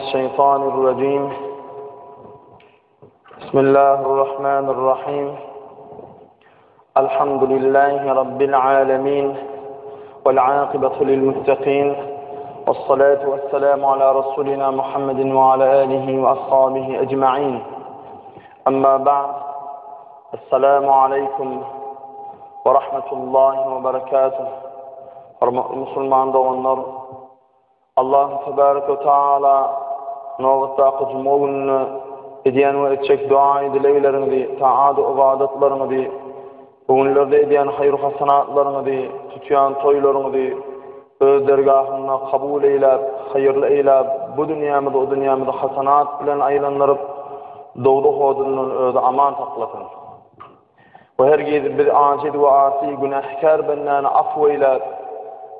الشيطان الرجيم بسم الله الرحمن الرحيم الحمد لله رب العالمين والعاقبة للمتقين والصلاة والسلام على رسولنا محمد وعلى آله وأصحابه أجمعين أما بعد السلام عليكم ورحمة الله وبركاته Hormatly musulman doganlar, Allah tebareke we taala nobatdaky juma gününe edýän we etjek duaýy dilegleriňizi, taat ybadatlaryňyzy, bu günlerde edýän haýyr-hasanatlaryňyzy, tutýan toýlaryňyzy öz dergahynda kabul eýläp, haýyrly eýläp, bu dünýämizi, o dünýämizi hasanat bilen aýlandyryp, dowzah odundan özi aman saklasyn. We hergiz biz ajiz we asy günähkär bendäni afw eýläp,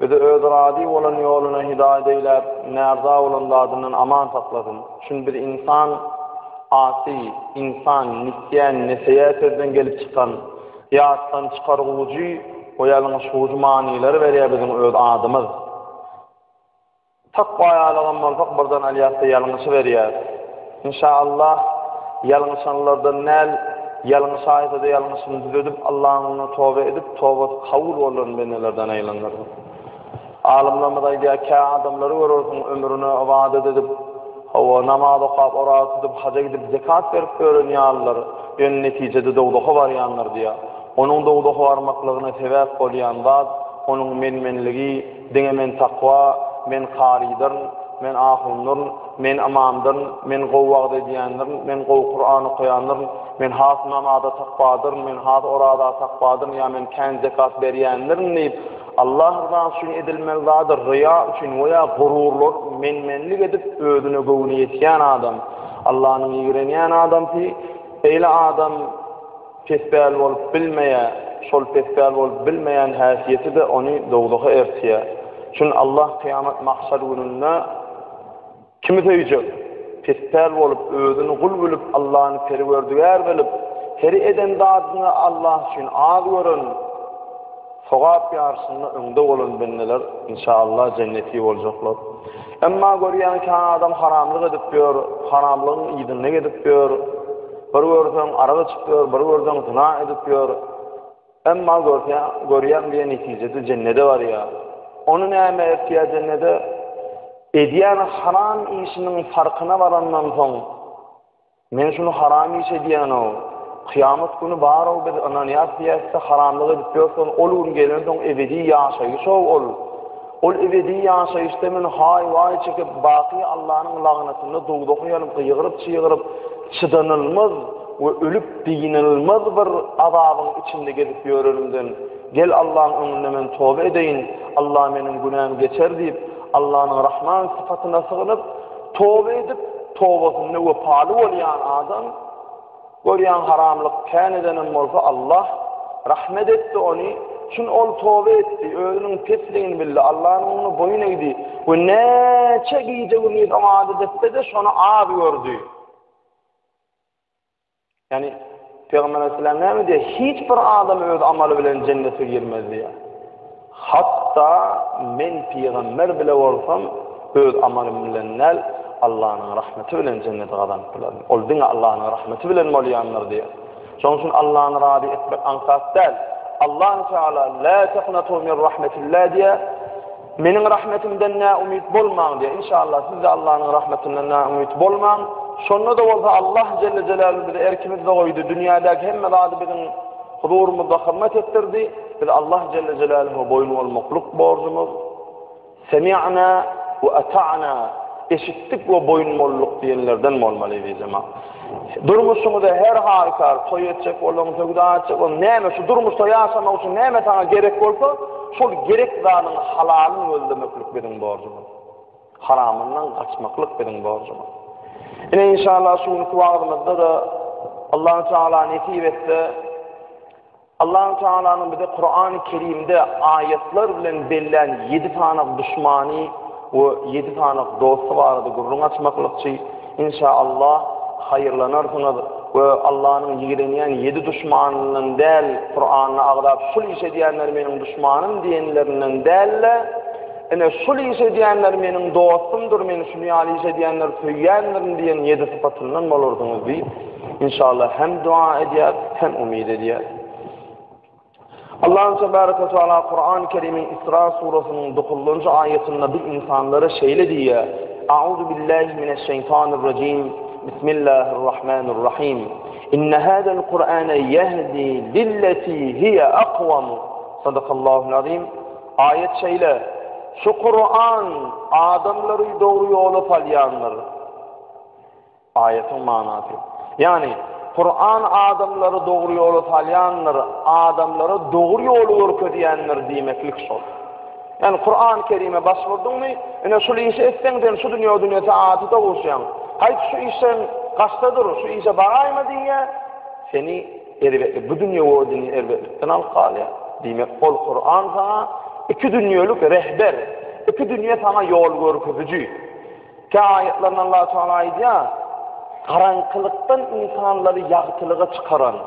bizi öz razy bolan ýoluna hidaýat eýläp, närza bolan zadyndan aman saklasyn. Çün biz ynsan asy, ynsan, nisýän, neseýä sözden gelip çykan, ýatdan çykargujy we ýalňyşgujy manylary berýär biziň öz adymyz. Takwa ýalygam bolsak birden alýasda ýalňyşyberýäs. Inşa Allah ýalňyşanlardan däl, ýalňyşaýsada ýalňyşyny düzedip Allaň öňünde toba edip tobasy kabul bolan bendelerden aýlandyrsyn. Alymlarymyz aýdýar kä adamlary görersiň ömrüne ybadat edip, hawa namaz okap, oraz tutup, haja gidip, zekat berip ýören ýalylar, ýöne netijede dowzaha barýanlar diýýär. Onuň dowzaha barmaklygyna sebäp bolýan zat onuň men-menligi, Diňe men takwa, men karydyryn, men ahundyryn, men ymamdyryn, men gowy wagyz edýändirin, men gowy Kuran okaýandyryn, men has namaza takwadyryn, men has oraza takwadyryn ýa men kän zekat berýändirin diýip, Allah ryzasy üçin edilmeli zady ryýa üçin we ýa gururlanyp, men-menlik edip, özüne göwni ýetýän adam, Allanyň ýigrenýän adamsy, beýle adam, Pespäl bolup bilmeýär, şol pespäl bolup bilmeýän häsiýeti-de ony dowzaha ertýär. Çün Allah kyýamat mahşar gününde kimi söýjek? Pespäl bolup, özüni gul bilip, Allany Perwerdigär bilip, her eden zadyny Allah üçin az gören, Sogap ýaryşynda öňde bolan bendeler inşallah jenneti boljaklar. Emma görýäň kän adam haramlyk edip ýör, haramlygyň yzynda gezip ýör. Bir görseň arak içip ýör, bir görseň zyna edip ýör. Emma görseň, görýäň diýen netijede jennede barýar. Ony näme etýär jennede? Edýän haram işiniň farkyna barandan soň Men şuny haram iş edýänow. Kyýamat güni barow biz ynanýas diýäsde haramlyk edip ýörsen ol gün gelensoň ebedi ýaşaýyşow ol. Ol ebedi ýaşaýyşda men haý waý çekip baky Allanyň lagnatynda dowzaha ýanyp gygyryp çygyryp çydanylmaz we ölüp dynylmaz bir azabyň içinde gezip ýörenimden gel Allaň öňünde men toba edeýin Alla meniň günämi geçer diýip Allanyň Rahman sypatyna sygynyp Toba edip, tobasynda wepaly bolýan adam, görýäň haramlyk kän edenem bolsa Allah rahmet etdi ony, çün ol toba etdi, özüniň pesligini bildi, Allanyň öňünde boýun egdi we näçe gije-gündiz ybadat etse-de şony az gördi. Ýagny Pygamber aleyhisselam näme diýýär? Hiç bir adam öz amaly bilen jennete girmez diýýär. Hatda men pygamber bile bolsam, öz amalym bilen däl, Allanyň rahmeti bilen jenneti gazanyp bilerin. Ol diňe Allanyň rahmeti bilen bolýandyr diýýär. Şonuň üçin Allany razy etmek aňsat däl. Allah Teala la taqnatu min rahmetillah diýýär. Meniň rahmetimden näumyt bolmaň diýýär. Inşallah siz-de Allanyň rahmetinden näumyt bolmaň. Şonda-da bolsa Allah jelle jelaluhu bizi erkimizde goýdy. Dünýädäki hemme zady biziň huzurymyzda hyzmat etdirdi. Biz Allah jelle jelaluhu boýun bolmaklyk borjumyz. Semi'na we ata'na eşitdik we boýun bolduk diýenlerden bolmaly eziz jemaat. Durmuşyňyzda her halykar toý etjek bolsaň, söwda etjek bolsaň, näme şu durmuşda ýaşamak üçin näme saňa gerek bolsa, şol gerek zadyň halalyny gözlemeklik biziň borjumyz. Haramyndan gaçmaklyk biziň borjumyz. Ine inşallah şu günki wagtymyzda-da Allahu Teala nesip etse Allahu Tealanyň bize Kurany Kerimde aýatlar bilen bellän ýedi sany duşmany we ýedi sany dosty barada gürrüň açmaklykçy. Inşaallah haýyrlanarsyňyz we Allanyň ýigrenýän ýedi duşmanyndan däl, Kuranda agzap şul iş edýänler meniň duşmanym diýenlerinden däl-de, Ine, şul iş edýänler meniň dostumdyr, men şuny ýaly iş edýänleri söýýändirin diýen ýedi sypatyndan bolarsyňyz diýip, inşallah hem dua edýär, hem umyt edýär. Allahu tebaraka we taala Kur'an-ı Kerim'iň Isra surasynyň 9-njy aýatynda bir insanlara şeýle diýýär: A'udhu billahi mineşşeýtanirrajim. Bismillahirrahmanirrahim. Inne hadal Kur'ana yehdi lilleti hiye aqwam. Sadakallahul azim. Aýat şeýle, Şu Kuran adamlary dogry ýola salýandyr. Aýatyň manasy. Ýagny, Kuran adamlary dogry ýola salýandyr, adamlara dogry ýoly görkezýändir diýmeklik şol. Ýagny Kuran Kerime baş urduňmy, ine şul işi etseň sen şu dünýe o dünýe saadata gowuşýaň. Haýt şu işden gaçda dur, şu işe baraýma diýýär, seni erbetlik, bu dünýe we o dünýe erbetlikden alyp galýar. Diýmek, ol Kuran saňa iki dünýelik rehber, iki dünýe saňa ýol görkeziji. Kä aýatlarynda Allah Teala aýdýar, garaňkylykdan ynsanlary ýagtylyga çykaran,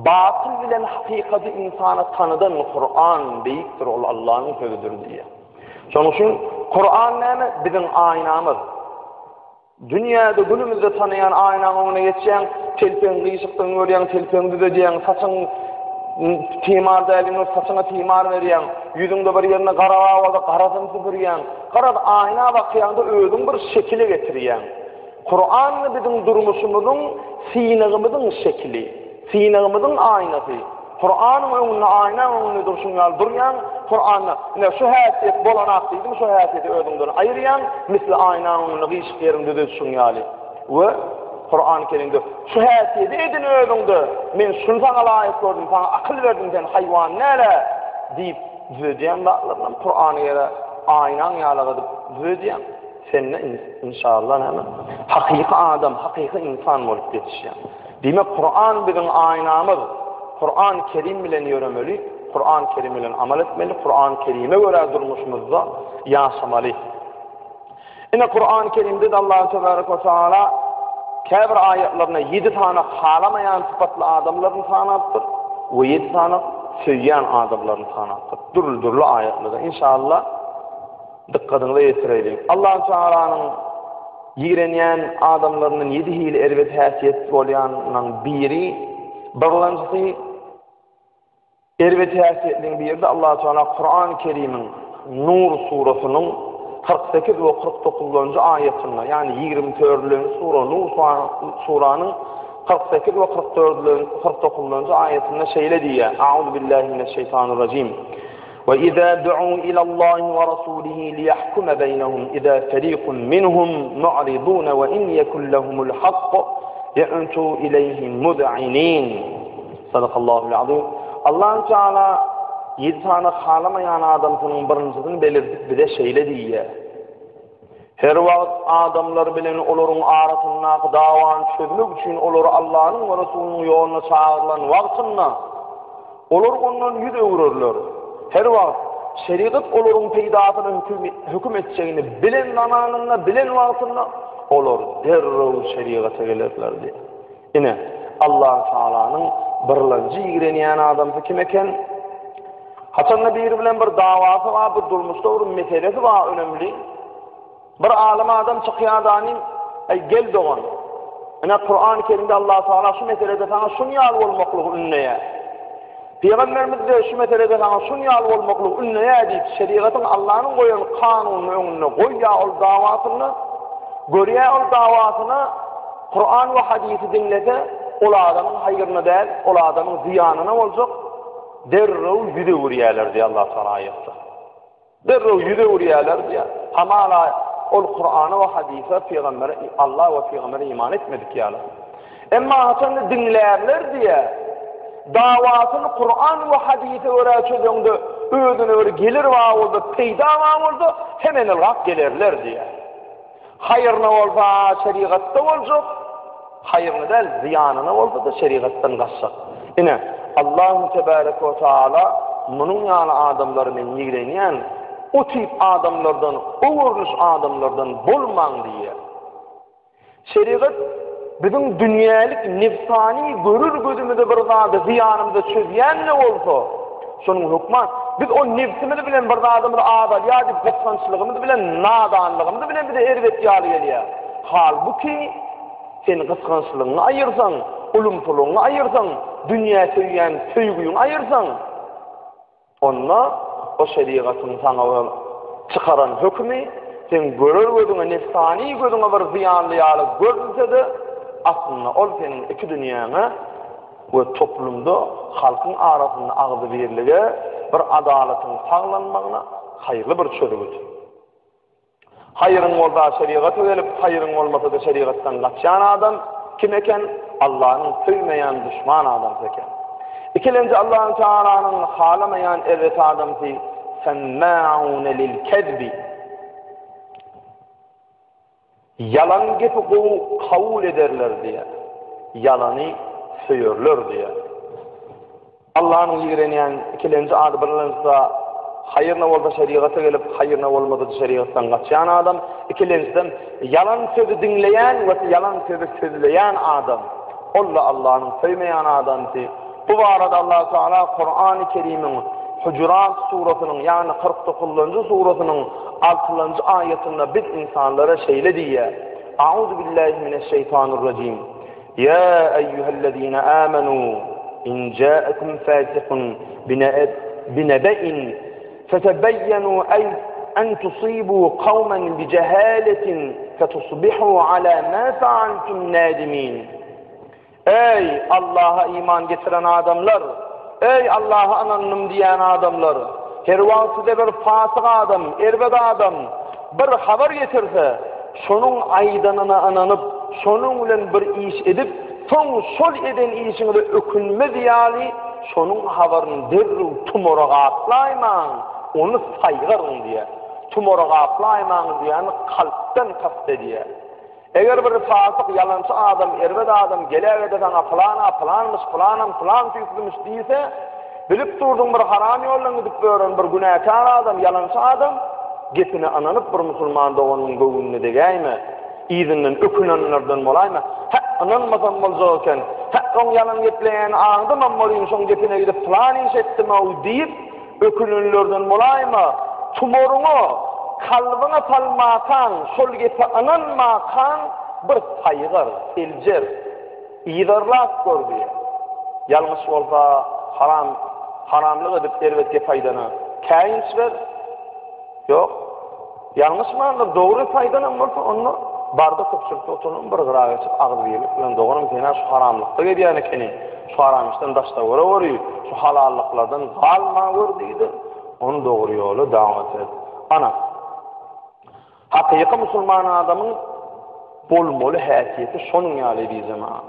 batyl bilen hakykady ynsana tanydan Kuran beýikdir, ol Allanyň sözüdir diýýär. Şonuň üçin Kuran näme? Biziň aýnamyz. Dünýäde günümizde tanaýan aýnaň öňüne geçýäň, telpegiň gyşykdygyny görýäň, telpegiňi düzedýäň, saçyň timar däldigini görüp saçyňa timar berýäň, ýüzüňde bir ýerinde gara bar bolsa garasyny süpürýäň. Garaz, aýna bakýaňda özüň bir şekile getirýäň. Kuran biziň durmuşymyzyň synagymyzyň şekili, synagymyzyň aýnasy. Kuranyň öňünde, aýnaň öňünde durşuň ýaly durýaň, Kuranda, ine, şu häsiýet bolanak diýdim, şu häsiýeti özüňden aýyrýaň, misli aýnaň öňünde gyşyk ýeriňi düzedişiň ýaly. We Kurany Kerimde, şu häsiýeti edin özüňde, men şuny saňa laýyk gördüm, saňa akyl berdim, sen haýwan däl-ä diýip düzedýän zatlarynam Kurany ýere aýnaň ýaly edip düzedýäň. Sende inşallah näme? Hakyky adam, hakyky ynsan bolup ýetişýäň. Diýmek, Kuran biziň aýnamyz. Kuran Kerim bilen ýöremeli, Kuran Kerim bilen amal etmeli, Kuran Kerime görä durmuşymyzda ýaşamaly. Ine Kuran Kerimde-de Allahu tebaraka we taala käbir aýatlarynda ýedi sany halamaýan sypatly adamlaryny sanapdyr we ýedi sany söýýän adamlaryny sanapdyr. Dürli-dürli aýatlarda inşallah Dykgatyňyza ýetireýliň. Allahu Tagalanyň ýigrenýän adamlaryndan ýedi hili erbet häsiýet bolýanynyň biri, birlenjisi erbet häsiýetliň biri-de Allahu Tagala Kurany Kerimiň Nur surasynyň 48 we 49-njy aýatynda, ýagny 24-nji sura Nur suranyň 48 we 49-njy aýatynda şeýle diýýär: A'uzu billahi mineşşeýtanirrajim. We iza du'u ilallahi we rasulihi liyahkuma beýnehum iza feriqun minhum mu'ridun we in yekun lehumul hakk ye'tu ileyhi muz'inin. Sadakallahul azim. Allahu Teala ýedi sany halamaýan adamsynyň birinjisini belirtip bize şeýle diýýär. Her wagt adamlar bilen olaryň arasyndaky dawany çözmek üçin olary Allanyň we Resulynyň ýoluna çagyrylan wagtynda, olar ondan ýüz öwrerler. Her wagt şerigat olaryň peýdasyna höküm etjegini bilen zamanynda, bilen wagtynda olar derrew şerigata gelerler diýýär. Ine, Allatagalanyň birlenji ýigrenýän adamsy kim eken? Haçanda biri bilen bir dawasy bar, bir durmuşda bir meselesi bar önemli. Bir alym adam çykýar dany, Eý, gel dogan. Ine, Kurany Kerimde Allatagala şu meselede saňa şuny ýaly bolmaklygy ündeýär. Pygamberimiz-de şu meselede saňa şuny ýaly bolmaklygy ündeýär diýip, şerigatyň Allanyň goýan kanunyny öňünde goýýar ol dawasyny, görýär ol dawasyna Kuran we hadysy diňlese, ol adamyň haýryna däl, ol adamyň zyýanyna boljak, derrew ýüz öwürýärler diýýär Allah Taala aýatda. Derrew ýüz öwürýärler diýýär. Hamala ol Kurana we hadysa, pygambere, Alla we pygambere iman etmedik ýaly. Emma haçanda diňlärler diýýär, dawasyny Kuran we hadysa görä çözeňde özüne bir gelir bar bolsa, peýda bar bolsa, hemen ylgap gelerler diýýär. Haýryna bolsa şerigatda boljak, haýryna däl, zyýanyna bolsa-da şerigatdan gaçjak. Ine, Allahu tebarek we taala munuň ýaly adamlary men ýigrenýän, o tip adamlardan, o görnüş adamlardan bolmaň diýýär. Şerigat biziň dünýälik nefsani görür gözümize bir zady zyýanymyza çözýän-de bolsa, şonuň hökman. biz o nebsimiz bilen bir zadymyz azalýar diýip gysgançlygymyz bilen, nadanlygymyz bilen bize erbet ýaly gelýär. Halbuki, sen gysgançlygyňy aýyrsaň, ulumsylygyňy aýyrsaň, dünýä söýýän söýgüňi aýyrsaň, Onda o şerigatyň saňa çykaran hökümi seň görer gözüňe, nefsani gözüňe bir zyýanly ýaly görünse-de, aslynda ol seniň iki dünýäňe we toplumda halkyň arasynda agzybirlige, bir adalatyň saglanmagyna haýyrly bir çözgüt. Haýryň bolsa şerigata gelip, haýryň bolmasa-da şerigatdan gaçýan adam kim eken? Allanyň söýmeýän duşman adamsy eken. Ikilenji Allahu Tealanyň halamaýan erbet adamsy semma'une lil kezbi. Ýalan gepi gowy kabul ederler diýýär. Ýalany söýerler diýýär. Allanyň ýigrenýän ikilenji ady birlenjisi haýryna bolsa şerigata gelip, haýryna bolmasa-da şerigatdan gaçýan adam, ikilenjisem ýalan sözi diňleýän we ýalan sözi sözleýän adam. Ol-da Allanyň söýmeýän adamsy. Bu barada Allahu Teala Kurany Kerimiň Hujurat surasynyň, ýagny 49-njy surasynyň 6-njy aýatynda biz insanlara şeýle diýýär: A'uzu billahi mineşşeýtanirrajim. Ýa eýýuhellezine amenu in ja'akum fasiqun binebe'in fetebeýýenu en tusibu kawmen bijehaletin fetusbihu ala ma fa'altum nadimin. Eý, Allaha iman getiren adamlar! Eý, Allaha ynandym diýen adamlar! Her wagt size bir fasyk adam, erbet adam bir habar getirse, şonuň aýdanyna ynanyp, şonuň bilen bir iş edip, soň şol eden işiňize ökünmez ýaly, şonuň habaryny derrew tumara gaplaýmaň, ony saýgaryň diýýär. Tumara gaplaýmaň diýýäni kalpdan kast edýär. Eger bir fasyk, ýalançy adam, erbet adam geläge-de saňa pylan-a pylanmyş, pylanam pylan tüýslümiş diýse, bilip durduň bir haram ýoldan gidip ýören bir günäkär adam, ýalançy adam, gepine ynanyp bir musulman doganyň göwnüne degäýme, yzyndan ökünenlerden bolaýma, Hä, ynanmasam boljak eken, hä, oň ýalan gepleýänini aňdymam welin şoň gepine gidip pylan iş etdim-ow diýip, Ökünenlerden bolaýma, tumaryňa, kalbyňa salmakaň, şol gepe ynanmakaň bir saýgar, seljer, yzarlap gör diýýär. Ýalňyş bolsa, haram, haramlyk edip erbet gep aýdana käýinç ber. Ýok. Ýalňyşmandyr, dogry saýdanam bolsa, onda barda köpçülikde oturanam bir gyra geçip agzybirlik bilen doganym sen-ä şu haramlykda gezýän ekeniň, şu haram işden daşda göreweri, şu halallyklardan galma gör diýdi, ony dogry ýola dawat et. Ana, hakyky musulman adamyň bolmaly häsiýeti şonuň ýaly eziz jemagat.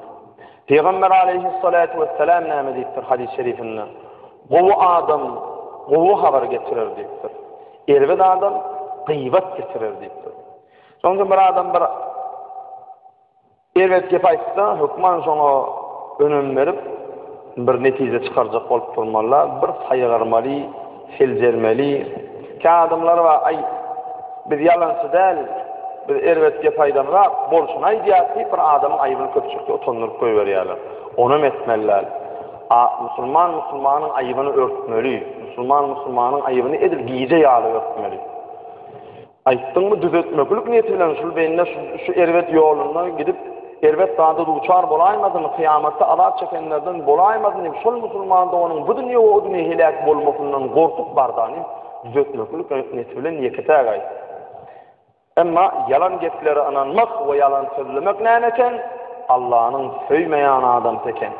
Pygamber aleýhissalatu wessalam näme diýipdir hadys şerifinde? Gowy adam gowy habar getirer diýipdir. Erbet adam gybat getirer diýipdir. Şonuň üçin bir adam bir erbet gep aýtsa, hökman şoňa önem berip, bir netije çykarjak bolup durmaly, bir saýgarmaly, seljermeli. Kä adamlar bar, aý, biz ýalançy däl, biz erbet gep aýdamyzak, bolşuny aýdýas diýip, bir adamyň aýybyny köpçülikde utandyryp goýberýärler. Onam etmeli däl. A musulman musulmanyň aýybyny örtmeli. Musulman musulmanyň aýybyny edil gije ýaly örtmeli. Aýtdyňmy düzetmeklik niýeti bilen şul bende şu erbet ýolunda gidip erbet zada duçar bolaýmasyn, kyýamatda azap çekenlerden bolaýmasyn diýip şol musulman doganyň bu dünýe we o dünýe heläk bolmasyndan gorkup bardany düzetmeklik niýeti bilen ýeke-täk aýt. Emma ýalan geplere ynanmak we ýalan sözlemek näme eken? Allanyň söýmeýän adamsy eken.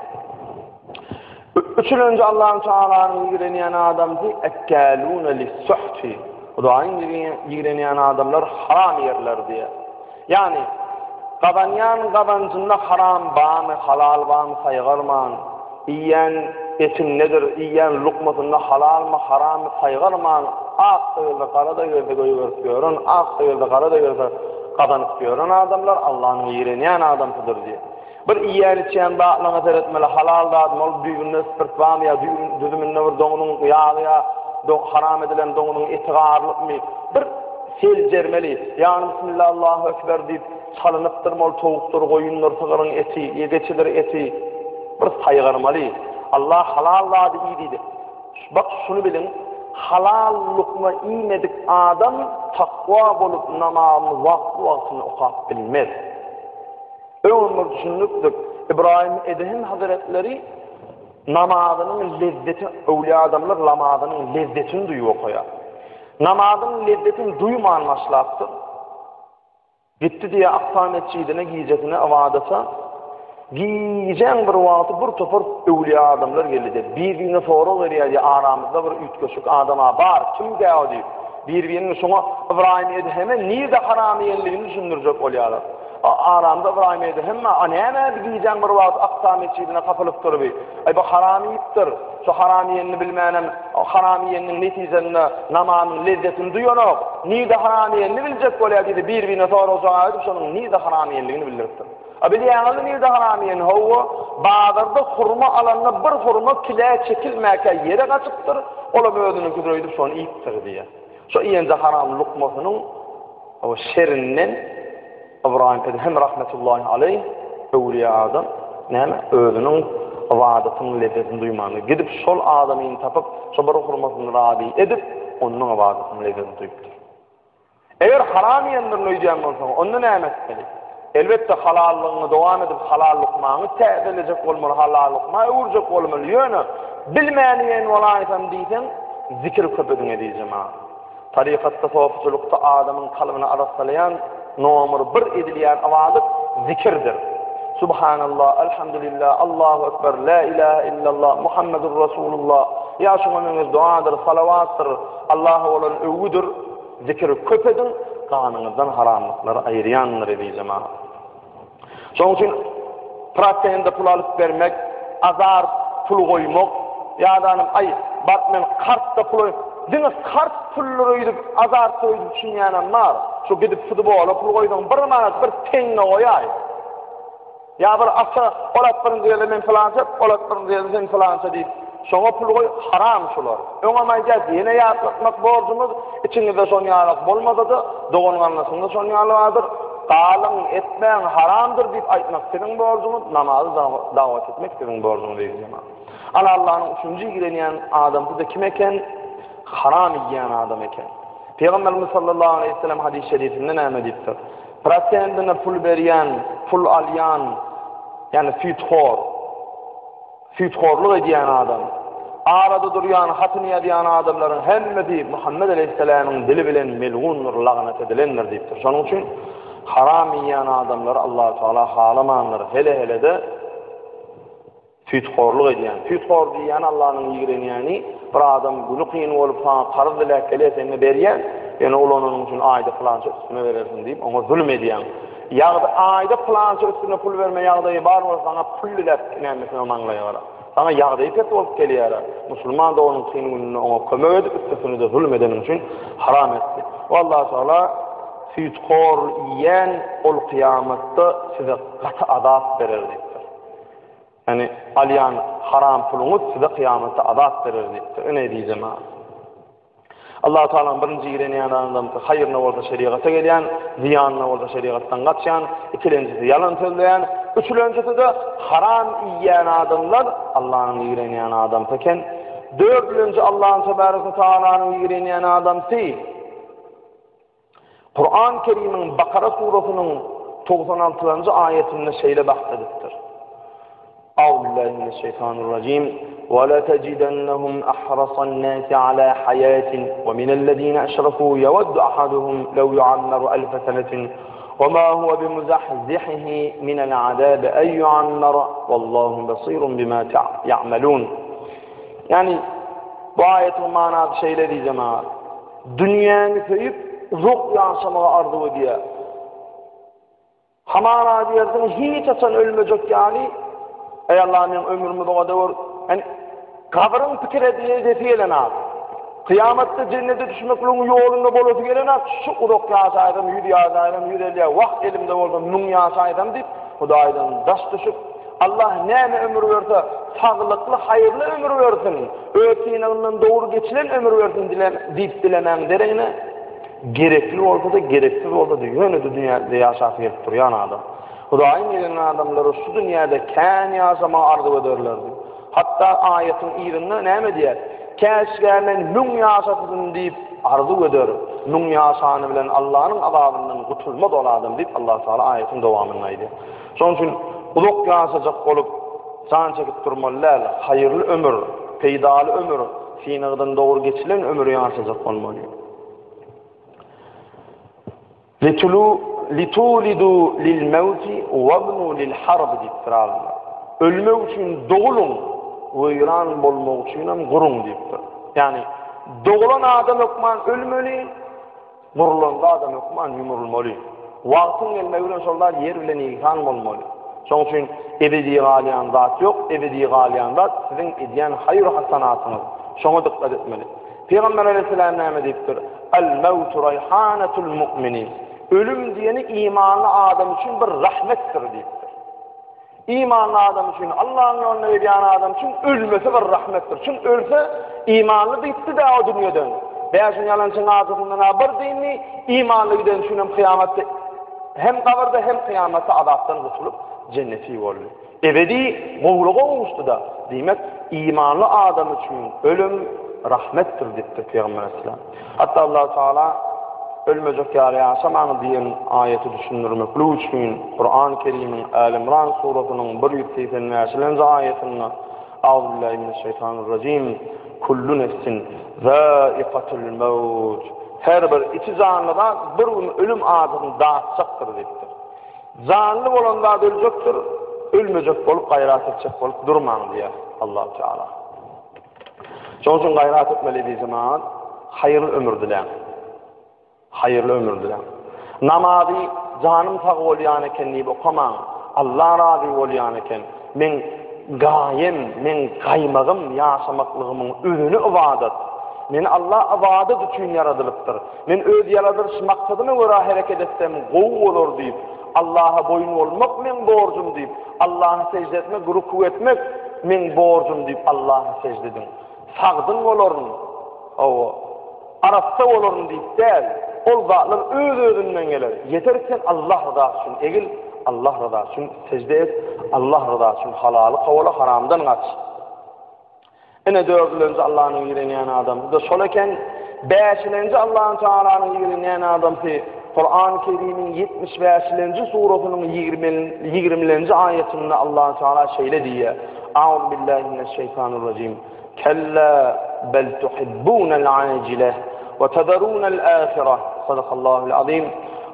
Üçülenji Allahu Tealanyň ýigrenýän adamsy ekkaluna lis-suhti. Hudaýyň ýigrenýän adamlar haram ýerler diýär. Ýagny gazanýan gazanjynda haram barmy, halal barmy saýgarman, Iýen etindedir, iýen lukmasynda halalmy, harammy saýgarman, ak-da gelse, gara-da gelse goýberip ýören, ak-da gelse, gara-da gelse gazanyp ýören adamlar Allanyň ýigrenýän adamsydyr diýýär. Bir iýýän-içýän zatlaryňa seretmeli, halal zatmy, ol düýbünde spirt barmy ýa düzüminde bir doňuzyň ýagy ýa haram edilen doňuzyň eti garylypmy, bir seljermeli. Ýagny Bismillah Allahu Ekber diýip, Çalynypdyrmy ol towukdyr, goýundyr, sygyryň eti, ýa geçidir eti. Bir saýgarmaly. Allah halal zady iý diýdi. Bak şuny biliň. Halal lukma iýmedik adam takwa bolup namazyny wagtly-wagtynda okap bilmez. Öňem bir düşündikdik, Ybraýym Edhem hazretleri namazynyň lezzeti, öwlüýä adamlar namazynyň lezzetini duýup okaýar. Namazyň lezzetini duýman başlapdyr. Gitdi diýýär Aksa metjidine gijesine ybadata. Gijäň bir wagty bir topar öwlüýä adamlar geldi diýýär. Bir-birine sorag berýär diýýär, aramyzda bir üýtgeşik adam-a bar, kimkä o diýip. Bir-birine şoňa Ybraýym Edheme nirde haram iýenligini düşündirjek bolýarlar. A aramyzda Ybraýym Edhem bar, a näme bi gijäň bir wagty Aksa metjidine kapylypdyr bi. Aý bu haram iýipdir. Şu haram iýenini bilmänem, haram iýeniniň netijesinde namazyň lezzetini duýanok. Nirde haram iýenini biljek bolýar diýdi, bir-birine sorag-jogap edip, şonuň nirde haram iýenligini bildiripdir. A bilýäňizmi nirde haram iýenini? Hawa, bazarda hurma alanda bir hurma kilä çekilmäkä ýere gaçypdyr, olam özüniňkidir öýdüp şony iýipdir diýýär. Şo iýenje haram lukmasynyň şerinden Ybraýym Edhem rahmetullahi aleýh öwlüýä adam näme özüniň ybadatynyň lezzetini duýmandyr. Gidip şol adamyny tapyp, şo bir hurmasyny razy edip, onuň ybadatynyň lezzetini duýupdyr. Eger haram iýendirin öýdýän bolsaň, onda näme etmeli? Elbetde halallygyňy dowam edip, halal lukmaňy täzelejek bolmaly, halal lukma öwürjek bolmaly. Ýöne bilmän iýen bolaýsam diýseň, zikir köp ediň eziz jemagat. Tarykatda, sopuçylykda adamyň kalbyny arassalaýan nomer bir edilýän ybadat zikirdir. Subhanallah, Elhamdülillah, Allahu Ekber, La ilahe illallah, Muhammedur Rasulullah, ýa şuňa meňzeş duadyr, salawatdyr, Allaha bolan öwgüdir. Zikiri köp ediň, ganyňyzdan haramlyklary aýyrýandyr eziz jemagat. Şonuň üçin prosende pul alyp bermek, azar pul goýmak, ýa-da aý, bak men kartda pul diňe kart puldur öýdüp, azartdyr öýdüp düşünýänem bar. Şu gidip futbola pul goýsaň bir manat, bir teňňe goýaý. Ýa bir ata, ol at birinji geldi men pylança, ol at birinji geldi sen pylança diýip, şoňa pul goý, haram şular. Öňem aýdýas, ýene ýatlatmak borjumyz, içiňizde şon ýalak bolmasa-da, dogan-garyndaşyňyzda şon ýaly bardyr. Galyň, etmäň, haramdyr diýip aýtmak siziň borjuňyz, namazy dawat etmek siziň borjuňyz eziz jemagat. Ana Allanyň üçünji ýigrenýän adamsy-da kim eken? Haram iýýän adam eken. Pygamberimiz sallallahu aleýhi we sellem hadys-y şerifinde näme diýipdir? Prosentine pul berýän, pul alýan, ýagny süýthor, süýthorluk edýän adam, arada durýan, hatyny ýazýan adamlaryň hemmesi Muhammet aleýhissalamyň dili bilen melgundyr, lagnat edilendir diýipdir. Şonuň üçin haram iýýän adamlary Allahu Teala halamandyr. Hele-hele-de Süýthorluk edýän. Süýthor diýýän Allanyň ýigrenýäni, bir adam güni kyn bolup saňa karz diläp gelýär, sen-de berýäň, ýöne ulananyň üçin aýda pylança üstüne berersiň diýip, oňa zulum edýäň. Ýagdy aýda pylança üstüne pul berme ýagdaýy bar bolsa saňa pul diläp nämesine maňlaýa gara. Saňa ýagdaýy pes bolup gelýär-ä. Musulman doganyň kyn gününde oňa kömek edip, üstesine-de zulum edeniň üçin haram etdi. We Allatagala süýthor iýen ol kyýamatda size gaty azap berer diýipdir. Ýagny alýan haram puluňyz size kyýamatda azap berer diýipdir. Ine eziz jemagat. Allahu Tealanyň birinji ýigrenýän adamsy haýryna bolsa şerigata gelýän, zyýanyna bolsa şerigatdan gaçýan, ikilenjisi ýalan sözleýän, üçülenjisi-de haram iýýän adamlar Allanyň ýigrenýän adamsy eken. Dördülenji Allahyn tebareke Tealanyň ýigrenýän adamsy Kuran Kerimiň Bakara surasynyň 96-njy aýatynda şeýle bahs edipdir. Auzubillahi mineşşeýtanirrajim. Ve letecидennehum ahrasan nasi ala hayatin ve minellezine eşrafu yeveddu ahaduhum lev yuammaru elfe senetin ve ma huve bimuzahzihihi minel azabi en yuammara vallahu basirun bima ya'malun. Yani bu aýatyň manasy şeýle diýjem Dünýäni söýüp, uzak ýaşamagy arzuw edýär. Hamana diýersiň, hiç haçan ölmejek ýaly, Eý Allah, meň ömrümi uzada gör. Ýani gabryň pikir edesi gelenok. Kyýamatda jennete düşmekligiň ýolunda bolasy gelenok, şu uzak ýaşaýsam, ýüz ýaşaýsam, 150 ýa wagt elimde bolsa 1000 ýaşaýsam diýip, Hudaýdan daş düşüp, Allah näme ömür berse, saglykly, haýyrly ömür bersin, öz synagyndan dogry geçilen ömür bersin diýip dilemäň deregine, gerekli bolsa-da, gereksiz bolsa-da, ýöne-de dünýäde ýaşasy gelip durýan adam. Hudaýyň ýigrenýän adamlary şu dünýäde kän ýaşamagy arzuw ederlerdi. Hatda aýatyň yzynda näme diýýär? Käşgä men müň ýaşasadym diýip arzuw eder. Müň ýaşany bilen Allanyň azabyndan gutulmaz ol adam diýip Allah Tagala aýatyň dowamynda aýdýar. Şonuň üçin uzak ýaşajak bolup jan çekip durmaly däl, haýyrly ömür, peýdaly ömür, synagdan dogry geçilen ömür ýaşajak bolmaly. Litulu litulidu lil mewti wabnu lil harb diýipdir alymlar. Ölmek üçin doguluň, weýran bolmak üçinem guruň diýipdir. Ýagny doglan adam hökman ölmeli, gurulan zadam hökman ýumrulmaly. Wagtyň gelmegi bilen şol zat ýer bilen ýegsan bolmaly. Şonuň üçin ebedi galýan zat ýok, ebedi galýan zat siziň edýän haýyr-hasanatyňyz. Şoňa dykgat etmeli. Pygamber aleyhisselam näme diýipdir? El-mewtu raýhanatul mu'mini. Ölüm diýeni imanly adam üçin bir rahmetdir diýipdir. Imanly adam üçin, Allahyň ýolunda gelýän adam üçin ölmesi bir rahmetdir. Çünki ölse imanly gitdi-de o dünýeden. Bäşin ýalançyň ajysyndan bir dyndy, imanly giden üçin hem kyýamatda hem gabyrda hem kyýamatda azapdan gutulyp jenneti boldy. Ebedi gowulyga gowuşdy-da. Diýmek, imanly adam üçin ölüm rahmetdir diýipdir Pygamber aleyhisselam. Hatda Allahu Teala ölmejek ýaly ýaşamaň diýen aýaty düşündirmeklik üçin Kur'an-ı Kerimiň Äl-Imran surasynyň 185-nji aýatynda Auzubillahi mineşşeýtanirrajim Kullu nefsin zâikatul mewt Her bir içi janly zat bir gün ölüm ajysyny datjakdyr diýipdir. Janly bolan zat öljekdir, ölmejek bolup gaýrat etjek bolup durmaň diýýär Allahu Teala. Şonuň üçin gaýrat etmeli eziz jemagat, haýyrly ömür diläň. Haýyrly ömür diläň. Namazy janym sag bolýan eken diýip okamaň. Allah razy bolýan eken. Meň gaýem, meň gaýmagym, ýaşamaklygymyň özeni ybadat. Meni Allah ybadat üçin ýaradylypdyr. Men öz ýaradylyş maksadyma görä hereket etsem gowy bolar diýip, Allaha boýun bolmak meň borjum diýip, Allaha sežde etmek, ruku etmek meň borjum diýip Allaha sežde ediň. Sagdyn bolaryn, hawa, arassa bolaryn diýip däl, ol zatlar öz-özünden geler. Ýeter ki sen Allah ryzasy üçin egil, Allah ryzasy üçin sežde et, Allah ryzasy üçin halaly kowala, haramdan gaç. Ine dördülenji Allanyň ýigrenýän adamsy-da şol eken. Bäşilenji Allahü Tealanyň ýigrenýän adamsy Kur'an-ı Kerimiň 75-lenji surasynyň 20-lenji aýatynda Allahü Teala şeýle diýýär: A'udhu billahi mineşşeýtanirrajim. Kella bel tuhibbunal ajile we tezerunal ahire. Sadakallahul azim.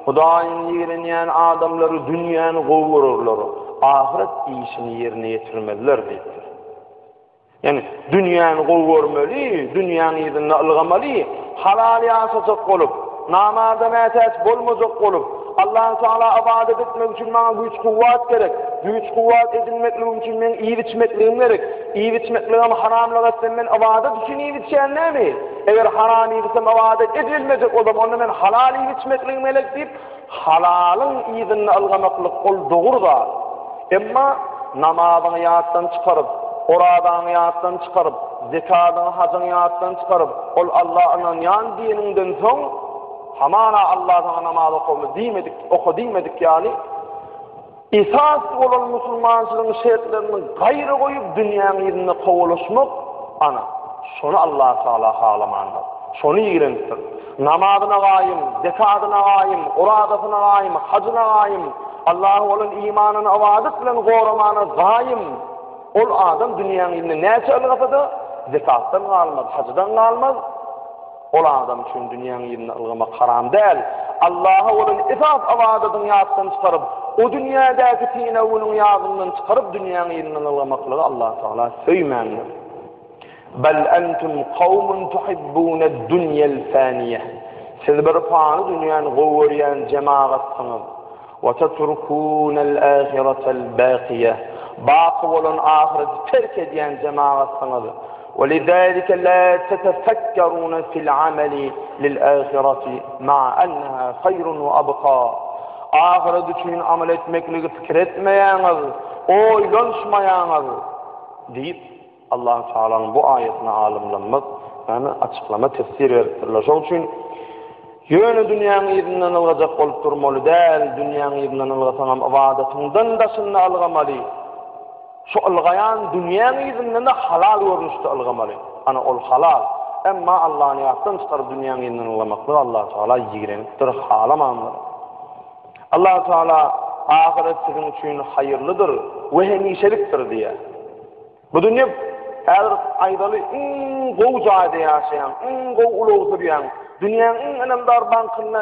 Hudaýyň ýigrenýän adamlary dünýäni gowy görerler, ahyret işini ýerine ýetirmezler diýipdir. Ýagny dünýäni gowy görmeli, dünýäň yzynda ylgamaly, halal ýaşajak bolup, namaza mätäç bolmajak bolup, Allahu Teala ybadat etmek üçin maňa güýç-kuwwat gerek, güýç-kuwwat edinmekligim üçin meň iýip-içmekligim gerek, iýip-içmekligem haramlyk etsem men ybadat üçin iýip-içýän dälmi? Eger haram iýip-içsem ybadat edibilmejek bolsam, onda men halal iýip-içmekligim gerek diýip, Halalyň yzynda ylgamaklyk ol dogry zat. Emma namazyňy ýatdan çykaryp, orazaňy ýatdan çykaryp, zekadyňy, hajyňy ýatdan çykaryp, ol Alla ynanýan diýeniňden soň, hamana Alla saňa namaz okamy diýmedik, oka diýmedik ýaly, Esas bolan musulmançylygyň şertlerini gaýra goýup dünýäň yzynda kowalaşmak, ana, şony Allah Tagala halamandyr. Şony ýigrenipdir. Namazyna gaýym, zekadyna gaýym, orazasyna gaýym, hajyna gaýym, Allaha bolan imanyny ybadat bilen goramana gaýym. Ol adam dünýäň yzynda näçe ylgasa-da, zekatdan galmaz, hajydan galmaz. Ol adam üçin dünýäň yzynda ylgamak haram däl. Allaha bolan esas ybadadyň ýatdan çykaryp, o dünýädäki synagynyň ýadyndan çykaryp dünýäň yzyndan ylgamaklygy Allah Tagala söýmändir. Bel entum kawmun tuhibbuned dunýel faniýeh. Siz bir pany dünýäni gowy görýän jemagatsyňyz. Wa tetrukunel ahiretel bakiýeh. Baky bolan ahyreti terk edýän jemagatsyňyz. Wa lizalike la tetefekkerune fil ameli lil ahireti ma'a enneha haýrun we abka. Ahyret üçin amal etmekligi pikir etmeýäňiz, oýlanyşmaýaňyz diýip, Allahu Tealanyň bu aýatyna alymlarymyz näme açyklama tefsir beripdirler. Şonuň üçin ýöne dünýäň yzyndan ylgajak bolup durmaly däl, dünýäň yzyndan ylgasaňam ybadatyňdan daşynda ylgamaly. Şu ylgaýan dünýäň yzyndan-da halal görnüşde ylgamaly. Ana ol halal. Emma Allany ýatdan çykaryp dünýäň yzyndan ylgamaklygy Allah Tagala ýigrenipdir, halamandyr. Allah Tagala ahyret siziň üçin haýyrlydyr we hemişelikdir diýýär. Bu dünýe häzir aýdaly iň gowy jaýda ýaşaýaň, iň gowy ulag sürýäň, dünýäň iň ynamdar bankynda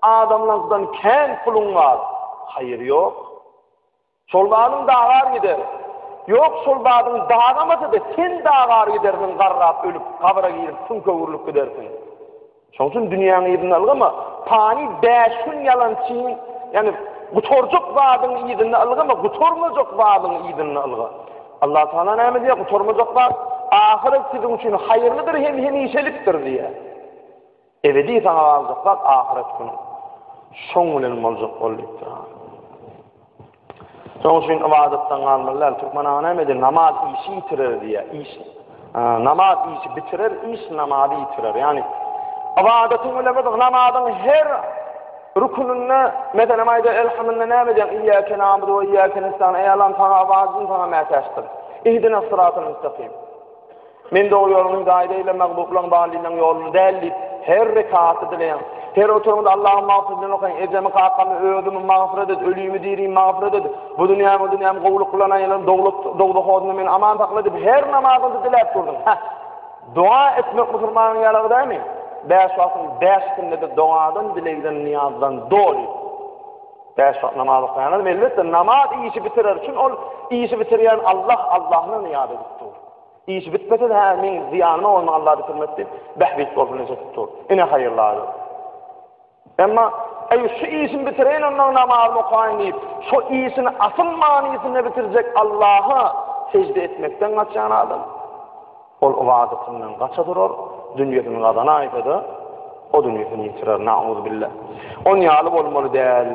adamlaňkydan kän puluň bar. Haýyr ýok. Şol zadyň dagar gider. Ýok, şol zadyň dagamasa-da sen dagar gidersiň, garrap ölüp, gabra girip, süňke öwrülip gidersiň. Şonuň üçin dünýäň yzynda ylgama, pany bäş gün ýalançyň, ýagny gutarjak zadyň yzynda ylgama, gutarmajak zadyň yzynda ylga. Allah Taala näme diýýär? Gutarmajak zat ahyret siziň üçin haýyrlydyr hem hemişelikdir diýýär. Ebedi saňa galjak zat ahyret güni. Şoň bilen boljak bol diýipdir. Şoň üçin ybadatdan galmaly däl. Türkmen aga näme diýýär? Namaz işi ýitirer diýýär. Iş namaz işi bitirer, iş namazy ýitirer. Ýagny ybadatyň bilen bir namazyň her rüküninde meselem aýda elhamdülillah näme diýýär? Iyyake na'budu we iyyake nestaîn. Eý Allahym saňa ybadatym saňa mätäçdir. Ihdinas sıratal müstakim. Men dogry ýoluňy hidaýat eýle, magduplaryň, dallynlaryň ýoluny däl diýip, her rekatda dileýän. Her oturyňda Allahyň magfyretini okaýyn, ejemi, kakamy, özümi magfyret et, ölimi, dirimi magfyret et, bu dünýämi, o dünýämi gowulyk bilen aýylan, dowzah odundan meni aman sakla diýip, her namazyňda diläp durduň. Hä, doga etmek musulmanyň ýaragy dälmi? Bäş wagtyň bäşisinde-de dogadan, dilegden, nyýazdan doly. Bäş wagt namaz okaýan adam, elbetde, namaz işi bitirer üçin ol işi bitirýän Allah, Allahyna nyýaz edip dur. Işi bitmese-de, hä, meň zyýanyma bolmaň Allah bitirmez diýip, bähbit bolsun eşidip dur. Ine haýyrly adam. Emma, eý, şu işimi bitireýin, ondan namazymy okaýyn diýip, şu işini asyl manysynda bitirjek Allaha sežde etmekden gaçýan adam, ol ybadatyndan gaça durar, dünýesini gazanaýsa-da, o dünýesini ýitirer, nauzubilla. On ýaly bolmaly däl.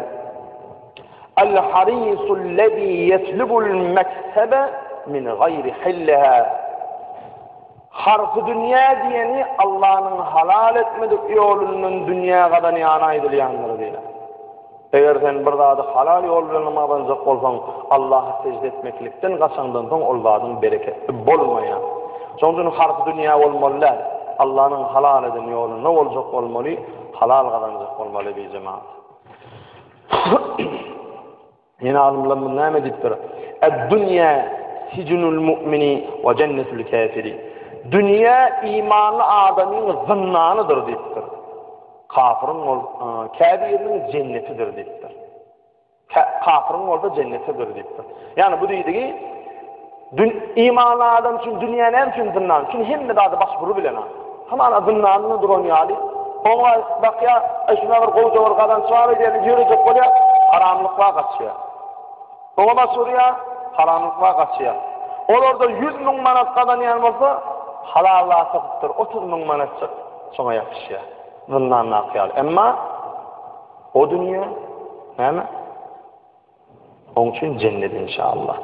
Al-harisul-lezî yetlubul meksebe min gaýri hilliha. Harsy dünýä diýeni Allanyň halal etmedik ýolundan dünýä gazanýana aýdylýandyr diýýär. Eger sen bir zady halal ýol bilen gazanjak bolsaň, Allaha sežde etmeklikden gaçaňdan soň ol zadyň bereketli bolmaýar. Şonuň üçin harsy dünýä bolmaly däl. Allanyň halal eden ýolunda boljak bolmaly, halal gazanjak bolmaly eziz jemagat. Ýene alymlarymyz näme diýipdir? Ed-dünýä sijnul mu'mini we jennetul kafiri. Dünýä imanly adamyň zyndanydyr diýipdir. Kafiriň bol käbiriniň jennetidir diýipdir. Kafiriň bolsa jennetidir diýipdir. Ýagny bu diýdigi Dün imanly adam üçin dünýä näme üçin zyndan? Çünki hemme zady baş bury bilen. Hamana zyndanda duran ýaly. Oňa bakýar, aý şuna bir gowja bir gazanç bar diýip ýörejek bolýar, haramlykla gaçýar. Oňa baş urýar, haramlykla gaçýar. Olarda 100 müň manat gazanýan bolsa, halalla tapypdyr, 30 müň manatjyk şoňa ýapyşýar. Zyndandaky ýaly. Emma o dünýä näme? Oň üçin jennet inşallah.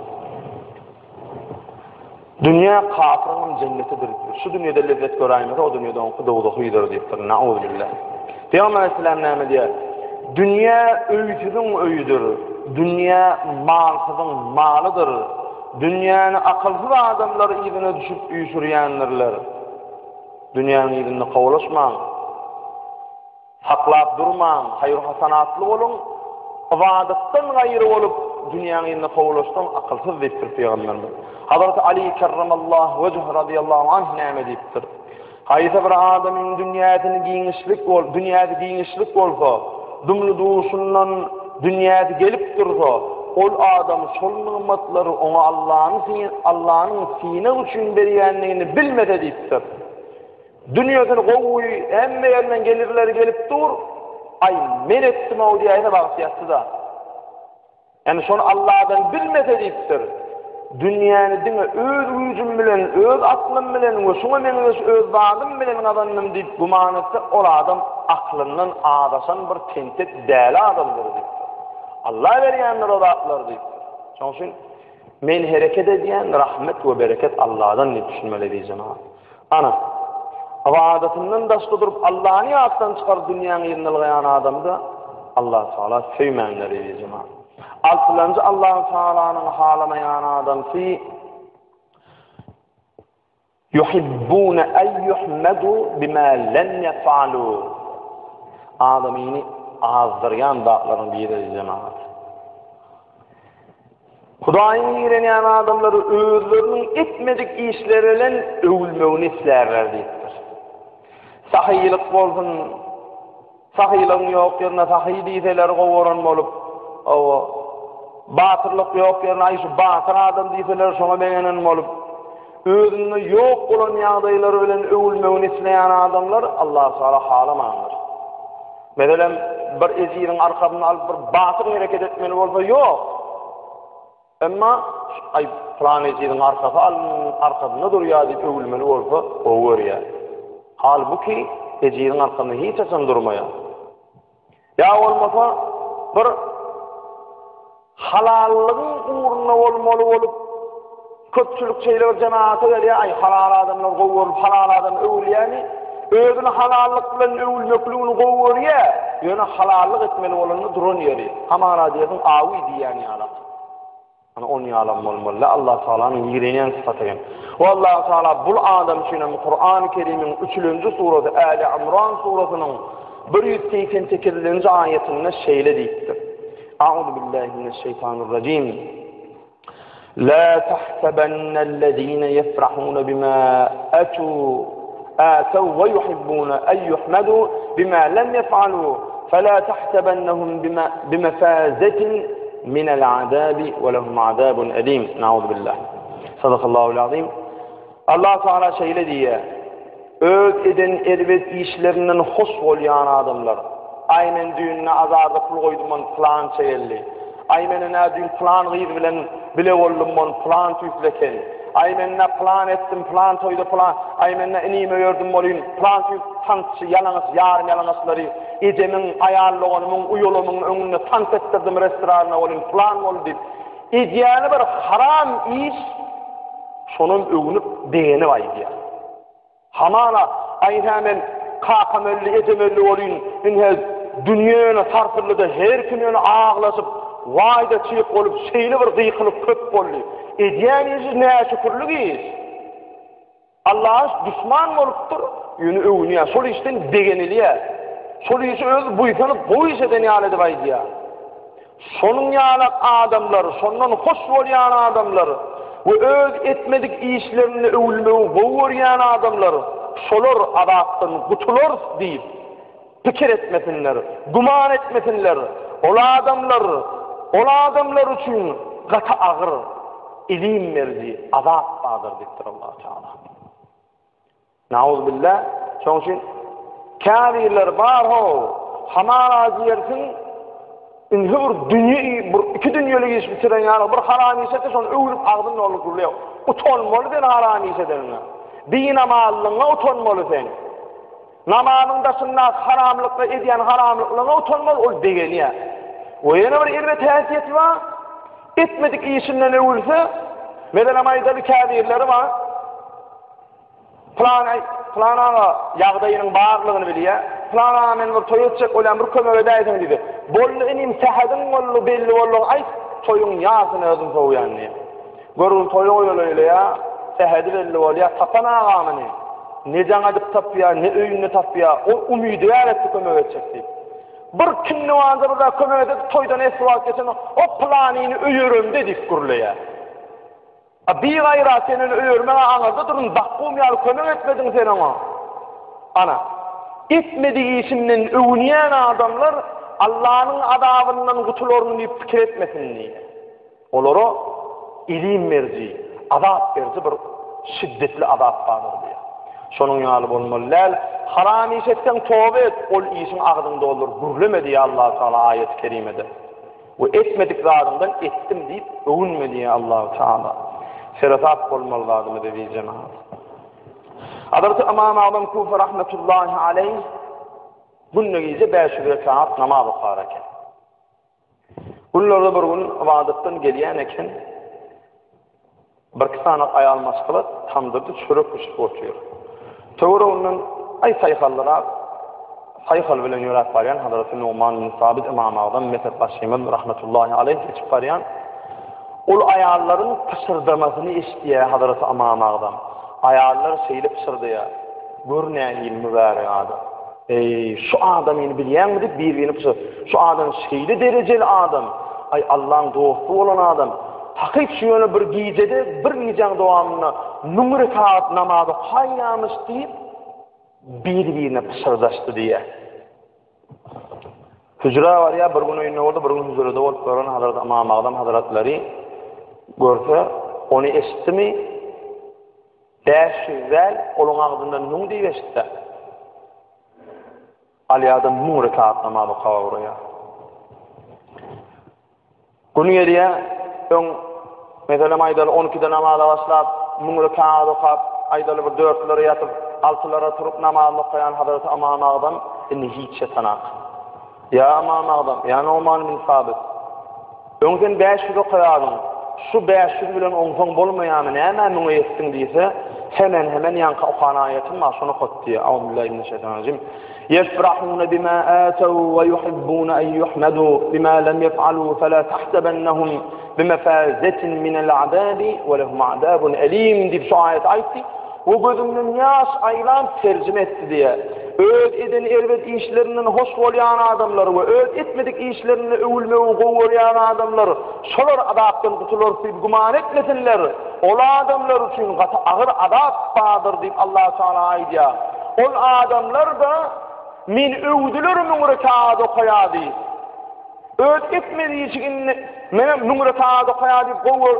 Dünýä kafyryňam jennetidir diýipdir. Şu dünýede lezzet göräýmese, o dünýede oňky dowzahydyr diýipdir. Nauzubillah. Pygamber aleyhisselam näme diýýär? Dünýä öýsüziň öýüdir. Dünýä malsyzyň malydyr. Dünýäni akylsyz adamlar yzyna düşüp üýşürýändirler. Dünýäniň yzynda kowalaşmaň. Saklap durmaň, haýyr-hasanatly boluň, ybadatdan gaýry bolup, dünýäň yzyna kowlaşsaň, akylsyz diýipdir pygamberimiz. Hazreti Ali kerremallahu wejh razyýallahu anh näme diýipdir? Haýsy bir adamyň dünýäsini giňişlik bol, dünýäsi giňişlik bolsa, dumly-duşundan dünýäsi gelip dursa, ol adam şol nygmatlary oňa Allanyň Allanyň synag üçin berýändigini bilmese diýipdir. Dünýesini gowy, hemme ýerinden gelirleri gelip dur. Aý, men etdim-ow diýäýse bagty ýatdy-da. Ýani şony Allahdan bilmese diýipdir. Dünýäni diňe öz güýjüm bilen, öz aklym bilen we şuňa meňzeş öz zadym bilen gazandym diýip güman etse, ol adam aklyndan azaşan bir tentek däli adamdyr diýipdir. Allah berýändir o zatlary diýipdir. Şonuň üçin men hereket edýän rahmet we bereket Allahdan diýip düşünmeli eziz jemagat. Ana, ybadatyndan daşda durup Allany ýatdan çykaryp dünýäň yzyna ylgaýan adamda Allah Taala söýmändir eziz jemagat. Altylanjy Allah Taalanyň halamaýan adamsy. Yuhibbune en yuhmedu bima lem yef'alu. Adamyny azdyrýan zatlaryň biri jemagat. Hudaýyň ýigrenýän adamlary özleriniň etmedik işleri bilen öwülmegini islärler diýipdir. Sahylyk bolsun, Sahylygyň ýok ýerine sahy diýseler gowaran bolup, hawa, batyrlyk ýok ýerine aý şu batyr adam diýseler şoňa begenen bolup, özünde ýok bolan ýagdaýlary bilen öwülmegini isleýän adamlar Allah Taala halamandyr. Meselem, bir ejiziň arkasyny alyp bir batyr hereket etmeli bolsa ýok. Emma, aý, pylan ejiziň arkasy alyn, arkasynda durýar diýip öwülmeli bolsa, gowy görýär. Halbuki, ejiziň arkasynda hiç haçan durmaýar. Ýa bolmasa, bir halallygyň ugrunda bolmaly bolup, köpçülik şeýle bir jemagata gelýär, aý, halal adamlar gowy görüp, halal adam öwülýärmi? Özüni halallyk bilen öwülmekligini gowy görýär, ýöne halallyk etmeli bolanda duran ýeri, hamana diýersiň, awy diýýän ýalak. Ana on ýalam bolmaly. Allah Taalanyň ýigrenýän sypaty eken. We Allah Taala bul adam üçin hem Kurany Kerimiň üçülenji surasy Äli Imran surasynyň 188-nji aýatynda şeýle diýipdir. A'udhu billahi mineşşeýtanirrajim. La tahsabennellezine yefrahuna bima atu آتوا ويحبون أن يحمدوا بما لم يفعلوا فلا تحسبنهم بما بمفازة من العذاب ولهم عذاب أليم نعوذ بالله صدق الله العظيم Allah Teala şeýle diýýär. Öz eden erbet işlerinden hoş bolýan adamlar. Aý men düýn azarda pul goýdum on pylança geldi. Aý men ine düýn pylan gyz bilen bile boldum on pylan tüýsli eken. Aý men ine pylan etdim pylan toýda pylan. Aý men ine inime ýördüm bolyn pylan tüýs tansçy ýalaňaç ýarym ýalaňaçlary ejemiň aýal doganymyň uýalamyň öňünde tans etdirdim restoranda bolyn pylan boldy diýip edýäni bir haram iş şonam öwnüp begenip aýdýar. Hamana, aý-hä men kakam öldi, ejem öldi welin, ine, dünýe ýöne sarsyldy-da, her kim ýöne aglaşyp, waý-da çyk bolup, şeýle bir gykylyk köp boldy. Edýän işi näşükürlik iş. Allaha duşman bolupdyr, ýöne öwünýär, şol işden begenilýär. Şol işi özi buýsanyp, gowy iş eden ýaly edip aýdýar. Şonuň ýalak adamlar, şondan hoş bolýan adamlar we öz etmedik işlerinde öwülmegi gowy görýän adamlar, şolar azapdan gutularys diýip, pikir etmesinler, güman etmesinler. Ol adamlar, ol adamlar üçin gaty agyr, elim beriji azap bardyr diýipdir Allahu Teala. Nauzubilla, şoň üçin käbirleri bar how, hamala diýersiň, indi bir dünýe, bir iki dünýelik iş bitiren ýaly bir haram iş etse şony öwünip agzyny dolduryp gürleýär. Utanmaly sen haram iş edeniňe. Binamazlygyňa utanmaly sen. Namazyň daşyndaky haramlykda edýän haramlyklaryňa utanmaly, ol begenýär. We ýene bir erbet häsiýeti bar. Etmedik işinden öwülse, meselem aýdaly käbirleri bar. Pylan aý, pylan aga ýagdaýynyň barlygyny bilýär. Pylan aga men bir toý etjek bolýan, bir kömek edäýseň diýdi. Boldy inim, sähediň boldy, belli boldy, aýt, toýuň ýarsyny özüm sowýan diýýär. Görgül toýa goýalaýlaýar, sähedi belli bolýar, tapan aga muny. Ne jaň edip tapýar, ne öýünde tapýar. Ol umydygär etdi kömek etjek diýip. Bir kinniwanja bir zat kömek edip, toýdan esli wagt geçende, o pylanyny öýeremde diýip gürleýär. A bigaýrat sen ony öýermäge aňyrda durun zakgum ýaly kömek etmediň sen oňa. Ana, etmedik işinden öwünýän adamlar Allanyň azabyndan gutularyn diýip pikir etmesin diýýär. Olara elim beriji, azap beriji bir şiddetli azap bardyr diýýär. Şonuň ýaly bolmaly däl. Haram iş etseň toba et, ol işiň agzyňy dolduryp gürleme diýýär Allahu Teala aýaty kerimede. We etmedik zadyňdan etdim diýip öwünme diýýär Allahu Teala. Seresap bolmaly zadymyz eziz jemagat. Hazreti Ymam Agzam Kufa rahmetullahi aleýh günde gije 500 rekat namaz okar eken. Günlerde bir gün ybadatdan gelýän eken. Birki sany aýal maşgala tamdyrda çörek bişirip otyr. Töwereginden aý saýhallyrak saýhal bilen ýöräp barýan Hazreti Numan bin Sabit Ymam Agzam mezhep başymyz rahmetullahi aleýh geçip barýan ol aýallaryň pyşyrdamasyny eşidýär Hazreti Ymam Agzam. Aýallar şeýle pyşyrdaýar, Gör nähili mübärek adam. Eý, şu adamyny bilýäňmi diýip bir-birine pyşyrdaýar. Şu adam şeýle derejeli adam. Aý, Allaň dosty bolan adam. Takyk şu ýöne bir gijede, bir gijäň dowamynda müň rekagat namaz okaýýamyş diýip, bir-birine pyşyrdaşdy diýýär. Hüjrä barýar, bir gün öýünde boldy, bir gün hüjrede bolup gören Hazrat Ymam Agzam Hazratlary görse, ony eşitdimi? 500 däl, olaň agzyndan 1000 diýip eşitse. Alýar-da 1000 rekat namaz okap ugraýar. Gün gelýär, öň, meselem aýdaly, on ikide namaza başlap, müň rekagat okap, aýdaly bir dörtlere ýatyp, altylara turup namazyny okaýan Hazreti Ymam Agzam indi hiç ýatanak. Ýa Ymam Agzam, ýa Numan bin Sabyt, öň sen 500 okaýardyň, şu 500 bilen oňsaň bolmaýarmy, nämä müňe ýetdiň diýse, hemen-hemen ýaňky okan aýatym bar, şony okat diýýär. Auzubillahi mineşşeýtanirrajim. Ýefrahune bima atew we yuhibbune en yuhmedu bima lem yef'alu fela tahsebennehum bimefazetin minel azabi we lehum azabun elim diýip şu aýaty aýtdy we gözünden ýaş aýlap terjime etdi diýýär. Öz eden erbet işlerinden hoş bolýan adamlar we öz etmedik işlerinde öwülmegi gowy görýän adamlar şolar azapdan gutularys diýip güman etmesinler. Ol adamlar üçin gaty agyr azap bardyr diýip Allah Taala aýdýar. Ol adamlar-da meni öwdüler müň rekagat okaýar diýip. Öz etmedi işi indi menem müň rekagat okaýar diýip gowy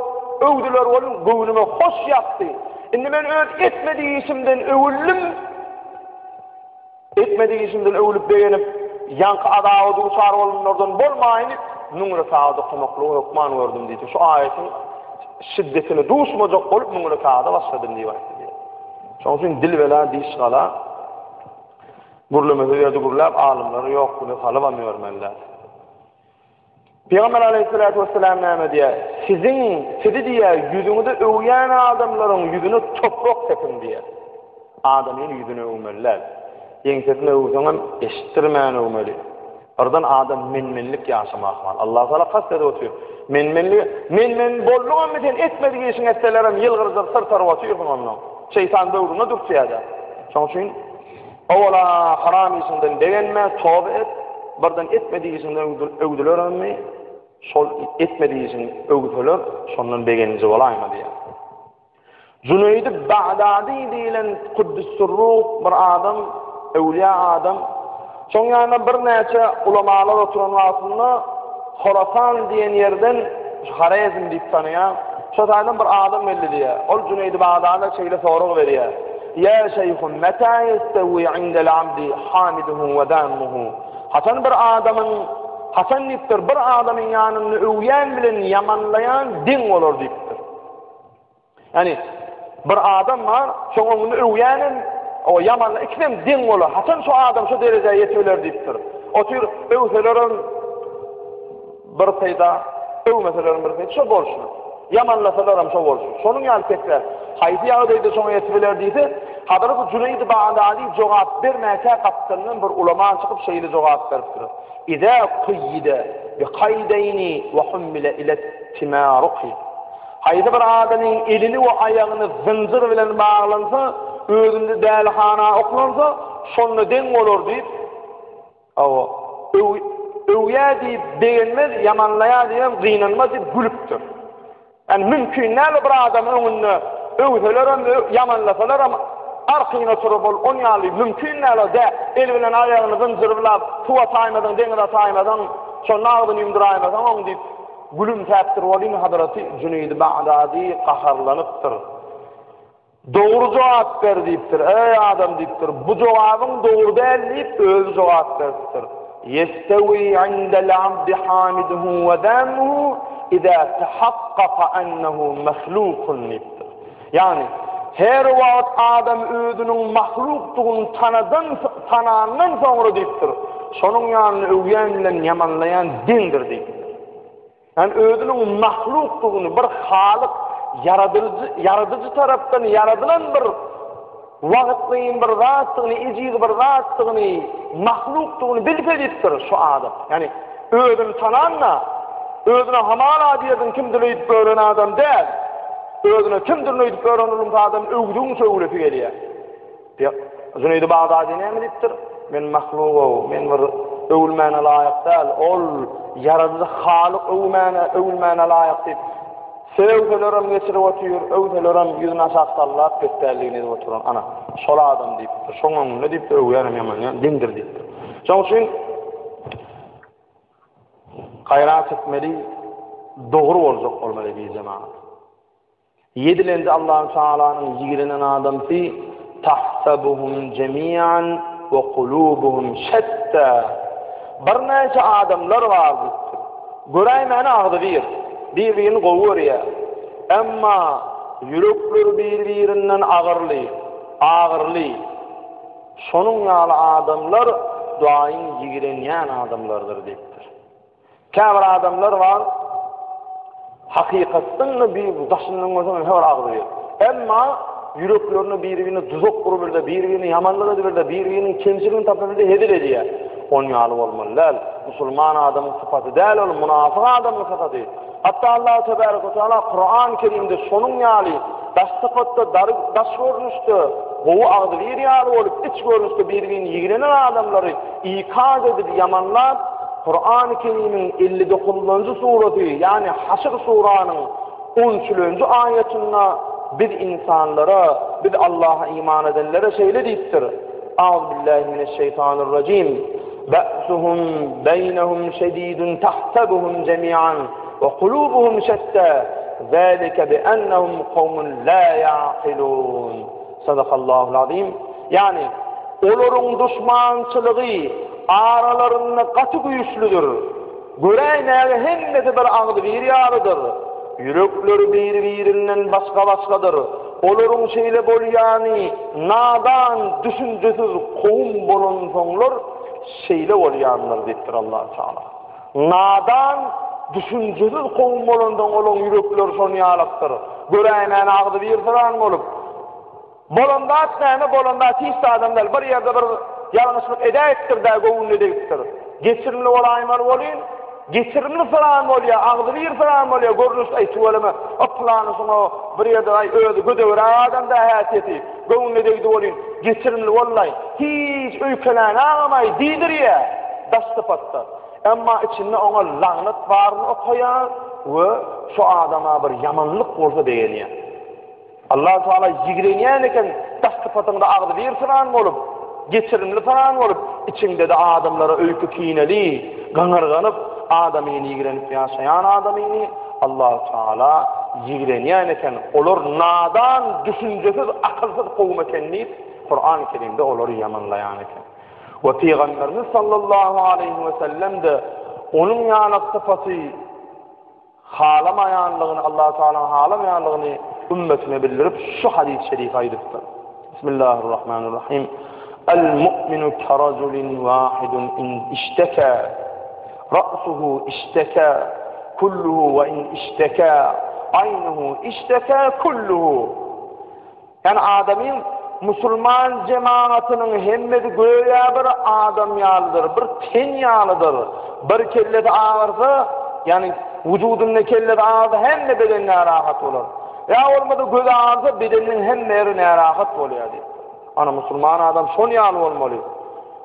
öwdüler welin göwnüme hoş ýakdy. Indi men öz etmedi işimden öwüldim. Etmedik işimden öwlüp begenip, ýaňky azaba duçar bolanlardan bolmaýyn diýip, müň rekagada okamaklygy hökman gördüm diýdi. Şu aýatyň şiddetine duşmajak bolup müň rekagada başladym diýip aýtdy diýýär. Şonuň üçin dil bela, diş gala. Gürlemese ýerde gürläp, alymlary ýok güne salybam ýörmeli däl. Pygamber aleýhissalatu wessalam näme diýýär? Siziň, sizi diýýär, ýüzüňizi öwýän adamlaryň ýüzüne toprak sepiň diýýär. Adamyň ýüzüne öwmeli däl. Ýeňsesine öwseňem eşitdirmän öwmeli. Birden adam men-menlik ýaşamak ahmal. Allah Taala kast edip otyr. Men-menlik, men-men bolduňmy sen etmedik işiň etselerem ýylgyrjak syrtaryp otyrsyň ondan. Şeýtan böwrüňe dürtýär-de. Şonuň üçin Owala haram işiňden begenme, toba et, birden etmedik işiňden öwdüleremmi, şol etmedik işiňi öwseler, şondan begeniji bolaýma diýýär. Jüneýdi Bagdady diýlen Kuddüssurruh bir adam, öwlüýä adam, şoň ýanynda birnäçe ulamalar oturan wagtynda Horasan diýen ýerden Horezm diýip tanaýar. Şo taýdan bir adam geldi diýýär. Ol Jüneýdi Bagdada şeýle sorag berýär. Ýa şeýhum meta ýestewi indel abdi hamiduhu we zammuhu. Haçan bir adamyň haçan diýipdir, bir adamyň ýanynda öwýän bilen ýamanlaýan deň bolar diýipdir. Ýani bir adam bar, şoň öňünde öwýänem, o ýamanla ikisem deň bolar. Haçan şu adam şu derejä ýetip biler diýipdir. Otyr öwselerem bir peýda, öwmeselerem bir peýda, şo bolşy. Ýamanlasalaram şo bolşy. Şonuň ýaly pesler. Haýsy ýagdaýda şoňa ýetip biler diýse, Hazreti Jüneýdi Bagdady jogap bermäkä gapdalyndan bir ulama çykyp şeýle jogap beripdir. Iza kuýyde bi kaýdaýni we hummile ile timaruki. Haýsy bir adamyň elini we aýagyny zynjyr bilen baglansa, özünde dälihana oklansa, şonda deň bolar diýip, Hawa, öw, öwýä diýip begenmez, ýamanlaýa diýibem gynanmaz diýip gülüpdir. Ýani mümkin däl bir adam öňünde öwselerem, ýamanlasalaram arkaýyn oturyp ol on ýaly mümkin däl o dä, eli bilen aýagyny zynjyrlap suwa taýmasaň, deňize taýmasaň, şonda agzyny ýumduraýmasaň oň diýip gülümsäpdir welin Hazraty Jüneýdi Bagdady gaharlanypdyr. Dogry jogap ber diýipdir. Eý adam diýipdir. Bu jogabyň dogry däl diýip özi jogap beripdir. Ýestewi indel abdi hamiduhu we zammuhu iza tahaqqaqa ennehu mahlukun diýipdir. Ýagny her wagt adam özüniň mahlukdygyny tanadan tanandan soňra diýipdir. Şonuň ýanynda öwýän bilen ýamanlaýan deňdir diýipdir. Ýagny özüniň mahlukdygyny, bir Halyk, Ýaradyjy, Ýaradyjy tarapdan ýaradylan bir wagtlaýyn bir zatdygyny, ejiz bir zatdygyny, mahlukdygyny bilse diýipdir şu adam. Ýagny özüni tanan-da, özüne hamala diýerdiň kimdir öýdüp öwren adam däl. Özüne kimdirin öýdüp ýören ulumsy adam öwdügiňçe öwülesi gelýär. Jüneýdi Bagdady näme diýipdir? Men mahlug-ow, men bir öwülmäne laýyk däl. Ol ýaradyjy Halyk öwmäne, öwülmäne laýyk diýip, sögselerem geçirip otyr, öwselerem ýüzüni aşak sallap pespäldligini edip oturan, ana, şol adam diýipdir. Şoň öňünde diýipdir, öwýänem ýamanýan deňdir diýipdir. Şoň üçin gaýrat etmeli, dogry boljak bolmaly eziz jemagat. Ýedilenji Allahu Tagalanyň ýigrenen adamsy tahsabuhum jemian we kulubuhum şetta. Birnäçe adamlar bar diýipdir. Göräýmäne agzybir, bir-birini gowy görýär. Emma ýürekleri bir-birinden agyrly, agyrly. Şonuň ýaly adamlar daýym ýigrenýän adamlardyr diýipdir. Käbir adamlar bar, hakykatdan-da bir daşyndan görseň her agzy bir. Emma ýüreklerine bir-birine duzak gurup bir-birine ýamanlyk edip bir-biriniň kemçiligini tapyp hezil edýär. On ýaly bolmaly däl. Musulman adamyň sypaty däl ol, munafyk adamyň sypaty. Hatda Allahu tebaraka we taala Kuran Kerimde şonuň ýaly daş sypatda, daş görnüşde gowy agzybir ýaly bolup, iç görnüşde bir-birini ýigrenen adamlary ikaz edip ýamanlap, Kurany Kerimiň 59-njy surasy, ýagny Haşr suranyň on üçülenji aýatynda biz insanlara, biz Allaha iman edenlere şeýle diýipdir, Auzubillahi mineşşeýtanirrajim. Ba'suhum beýnehum şedidun tahsabuhum jemi'an we kulubuhum şetta zalika bi ennehum kawmun la yaqilun. Sadakallahul azim. Ýagny olaryň duşmançylygy aralarynda gaty güýçlüdir. Göräýmäge hemmesi bir agzybir ýalydyr. Ýürekleri biri-birinden başga-başgadyr. Olaryň şeýle bolýany nadan, düşünjesiz kowum bolansoňlar şeýle bolýandyr diýipdir Allahu Teala. Nadan, düşünjesiz kowum bolansoň olaryň ýürekleri şon ýalakdyr. Göräýmäne agzybirsyran bolup, Bolan zat näme, bolan zat hiç zadam däl. Bir ýerde bir ýalňyşlyk edäýipdir-dä, göwnüne degipdir. Geçirimli bolaýmaly bolýyn. Geçirimli syran bolýar, agzybir syran bolýar, görnüş, aý tüweleme, o pylany şuňa bir ýerde aý özi gödegräk adam-da häsiýeti, göwnüne degdi bolýyn, geçirimli bollaý, hiç öýkelänagam-aý diýdirýär daş sypatda. Emma içinde oňa lagnat baryny okaýar we şu adama bir ýamanlyk bolsa begenýär. Allahu Teala ýigrenýän eken daş sypatyňda agzybir syran bolup, geçirimli syran bolup, içiňde-de adamlara öýke-kineli, gaňyrganyp, adamyny ýigrenip ýaşaýan adamyny Allahu Teala ýigrenýän eken. Olar nadan, düşünjesiz, akylsyz kowum eken diýip, Kurany Kerimde olary ýamanlaýan eken. We Pygamberimiz sallallahu aleýhi we sellem-de onuň ýaly sypaty halamaýanlygyny, Allahu Tealanyň halamaýanlygyny ümmetine bildirip şu hadys şerifi aýdypdyr. Bismillahirrahmanirrahim. El mu'minu keraculin wahidun in işteka ra'suhu işteka kulluhu we in işteka aynuhu işteka kulluhu. Ýagny adamyň musulman jemagatynyň hemmesi göýä bir adam ýalydyr, bir ten ýalydyr. Bir kellesi agyrsa, ýagny wujudynda kellesi agyrsa hemme beden närahat bolar. Ýa bolmasa gözi agyrsa bedeniniň hemme ýeri närahat bolýar diýip. Ana musulman adam şon ýaly bolmaly.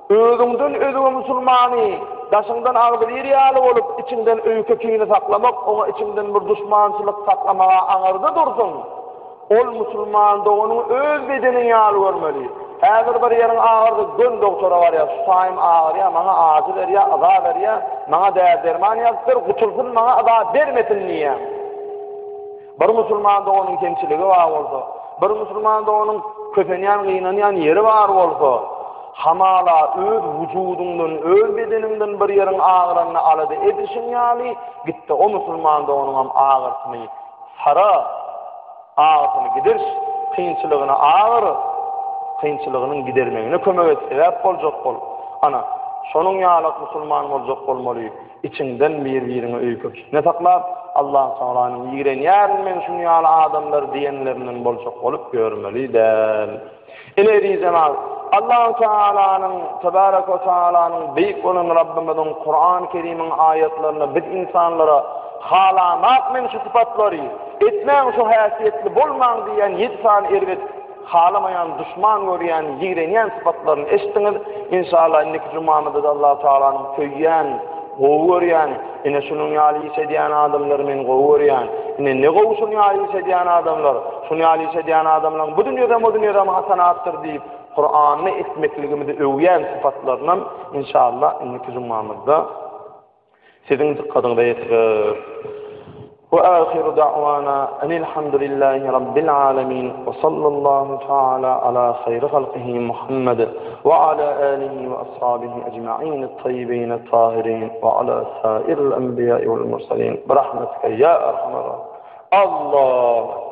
Özüňden özge musulmany daşyňdan agzybir ýaly bolup, içiňden öýke-kine saklamak, oňa içiňden bir duşmançylyk saklamaga aňyrda dursun. Ol musulman doganyňy öz bedeniň ýaly görmeli. Häzir bir ýeriň agyrdy, göni dogtora barýar, şu taýym agyrýar, maňa ajy berýär, yza berýär, maňa däri-derman ýazyp ber, gutulsyn, maňa yza bermesin diýýär. Bir musulman doganyň kemçiligi bar bolsa, bir musulman doganyň kösenýän, gynanýan ýeri bar bolsa, hamala öz wujudyňdan, öz bedeniňden bir ýeriň agyranyny alada edişiň ýaly, git-de o musulman doganyňam agyrsyny Sara, agysyny gideriş, kynçylygyny agyr, kynçylygynyň gidermegine kömek et, sebäp boljak bol. Ana, şonuň ýalak musulman boljak bolmaly, içiňden bir-biriňe öýke-kine saklap, Allah Tagalanyň ýigrenýärin men şuny ýaly adamlary diýenlerinden boljak bolup ýörmeli däl. Ine eziz jemagat, Allahu Tealanyň, Tebarek we Tealanyň beýik bolan Rabbymyzyň Kuran Kerimiň aýatlarynda biz insanlara halamak men şu sypatlary. Etmäň şu häsiýetli bolmaň diýýän ýedi sany erbet halamaýan, duşman görýän, ýigrenýän sypatlaryny eşitdiňiz. Inşallah indiki jumamyzda-da Allahu Tagalanyň söýýän, gowy görýän, ine şunuň ýaly iş edýän adamlary men gowy görýän. Ine ne gowy şunuň ýaly iş edýän adamlar, şunuň ýaly iş edýän adamlaryň bu dünýedem o dünýedem hasanatdyr diýip, Kuranyny etmekligimizi öwýän sypatlarynam inşallah indiki jumamyzda Siziň dykgatyňyza ýetireris. Wa ahiru da'wana enilhamdulillahi rabbil alamin wa sallallahu taala ala haýri halkihi Muhammed wa ala alihi wa ashabihi ecma'in at-tayyibin at-tahirin wa ala sairil enbiýa'i wal mursalin bi rahmetike ya erhamer rahimin. Allah.